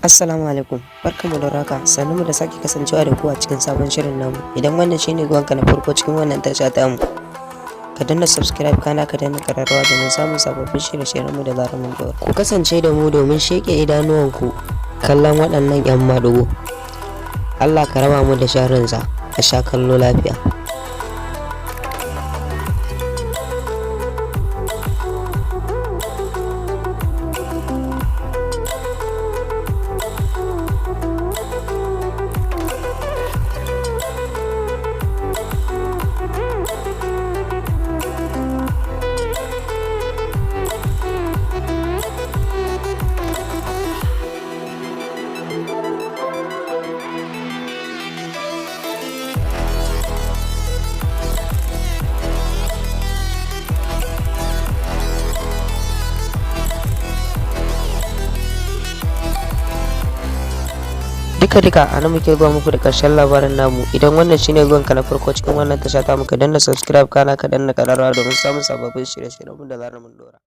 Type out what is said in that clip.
Assalamu alaikum, barkanmu da warhaka, sannunmu da sake kasancewa da ku a cikin sabon shirin namu. Idan wannan shine zuwanka na farko cikin wannan tasha tamu, ka danna subscribe, kana ka danna kararrawa domin samun sababbin shirye-shiryenmu da zarar mun ɗora. Ku kasance da mu domin sheƙe idanuwanku kallon waɗannan 'yan maɗigo. Allah ka raba mu da sharrinsa, a sha kallo lafiya. Duka-duka a nan muke zuwa muku da ƙarshen labarin namu. Idan wannan shine zuwanka na farko cikin wannan tasha tamu, ka danna subscribe, kana ka danna ƙararrawa domin samun sababbin shirye-shiryenmu da zarar mun ɗora.